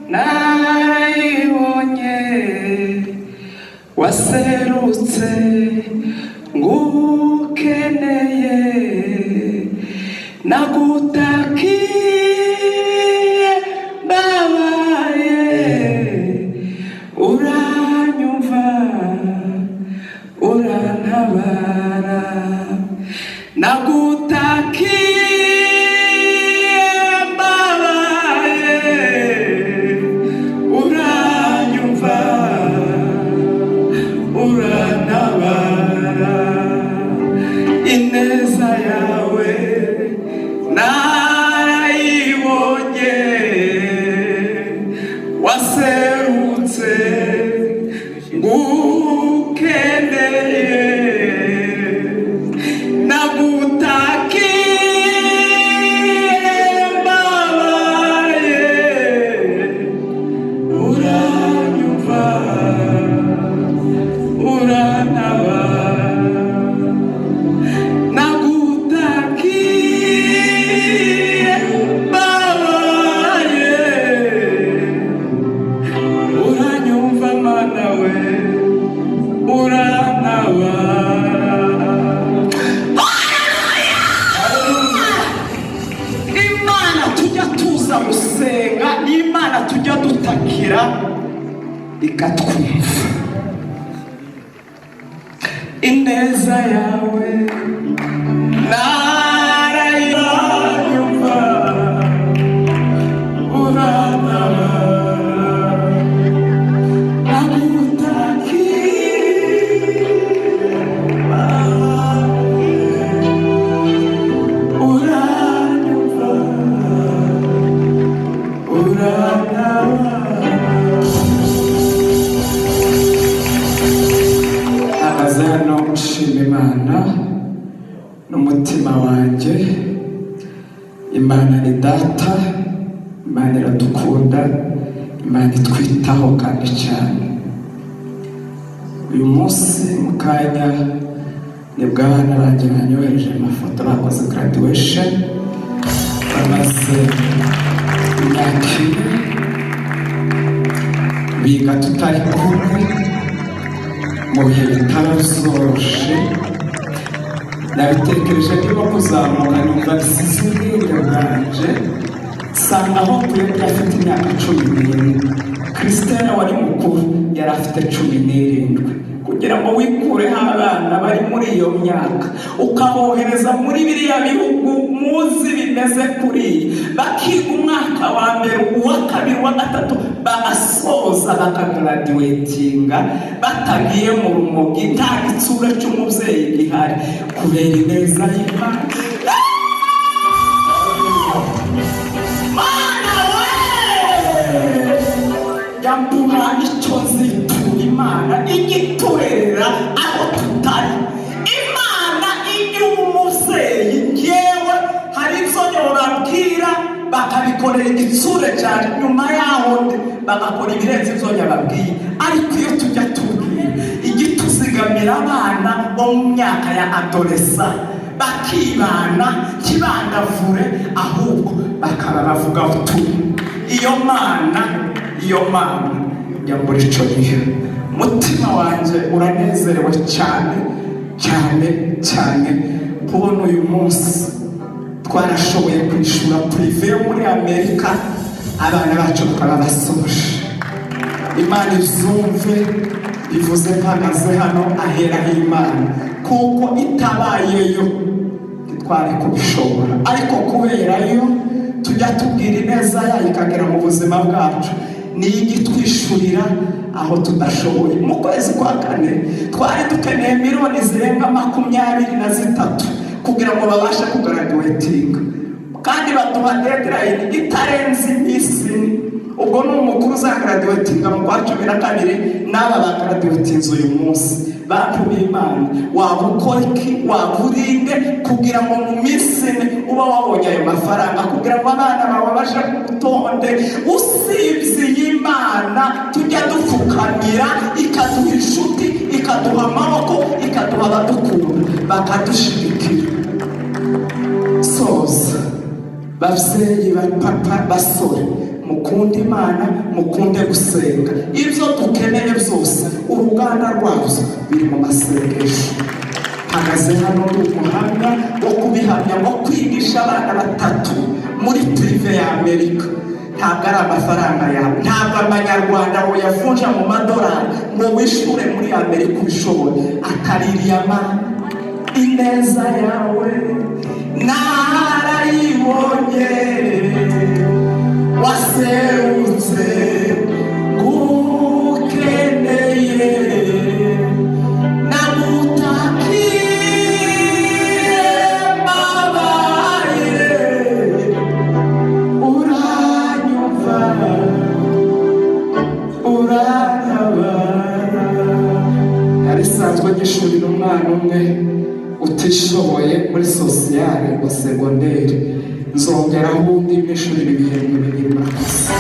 Narayibonye, waserutse ngukeneye, nagutakiye mbabaye, uranyumva, urantabara. Nagutakiye mbabaye, uranyumva, urantabara. Ineza yawe narayibonye, waserutse ngukeneye, nagutakiye mbabaye, uranyumva, urantabara. Nagutakiye mbabaye, uranyumva, Mana we, urantabara. Imana tujya tuza gusenga ni Imana tujya dutakira ikatwumva. Ineza yawe narayumva, urantabara. Nagutakiye, uranyumva, urantabara. Ahagaze hano nshima Imana n'umutima wanjye. Imana ni Data, Imana iradukunda, Imana itwitaho kandi cyane. Uyu munsi mu kanya nibwo abana banjye banyohereje amafoto, bakoze graduation, bamaze imyaka 4 biga tutari kumwe mu bihe bitaba byoroshe. Nabitekereje ndimo kuzamuka, numva bisize ubwenge bwanje, nsanga aho twebwe afite imyaka 14, Christine wari mukuru yari afite 17. Kugira ngo wikureho abana bari muri iyo myaka, ukabohereza muri biriya bihugu muzi bimeze kuriya, bakiga umwaka wa mbere, uwa kabiri, uwa gatatu, bagasoza bakagraduatinga batagiye mu rumogi, nta gitsura cy'umubyeyi gihari, kubera ineza y'Imana. Mana we, yambura icyo nzitura Imana igiturera aho tutari. Imana igira umubyeyi. Ngewe hari ibyo nyobabwira bakabikorera igitsure cyane, nyuma yaho bagakora ibirenze ibyo nyababwiye. Ariko iyo tujya tubwira igituzigamira abana bo mu myaka ya adolescence, bakibana kibandavure, ahubwo bakaba bavuga ubutumwa, iyo Mana, iyo Mana njya muri icyo gihe umutima wanjye uranezerewe cyane cyane cyane kubona uyu munsi twarashoboye kwishyura privé yo muri Amerika, abana bacu bakaba basoje. Imana izumve bivuze mpagaze hano aheraho Imana, kuko itabayeyo ntitwari kubishobora. Ariko kubera yo tujya tubwira ineza yayo ikagera mu buzima bwacu, niyo ijya itwishyurira aho tudashoboye. Mu kwezi kwa kane twari dukeneye miliyoni zirenga 23 kugira ngo babashe kugraduatinga, kandi baduha deadline itarenze iminsi 4. Ubwo ni umukuru uzagraduatinga mu kwa 12 n'aba bagraduatinze uyu munsi. Bantu b'Imana, waba ukora iki, waba urinde kugira ngo mu minsi 4 uba wabonye ayo mafaranga, kugira ngo abana bawe baje ku rutonde? Usibye iyi Mana tujya dupfukamira, ikaduha inshuti, ikaduha amaboko, ikaduha abadukunda bakadushigikira. Soza, babyeyi, ba papa, basore, Mukunde Imana, mukunde gusenga. Ibyo dukeneye byose, uruganda rwabyo biri mu masengesho. Mpagaze hano ndi umuhamya wo kubihamya wo kwigisha abana batatu muri privé ya Amerika. Ntabwo ari amafaranga yawe, ntabwo amanyarwanda uyavunja mu madolari ngo wishure muri Amerika ubishoboye. Ataririye amana, ineza yawe narayibonye, waserutse ngukeneye, nagutakiye mbabaye, uranyumva, urantabara. Yari isanzwe gishurira umwana umwe utishoboye muri sociale wa secondaire, nzongeraho undi mwishurira ibihembwe 2. Murakoze.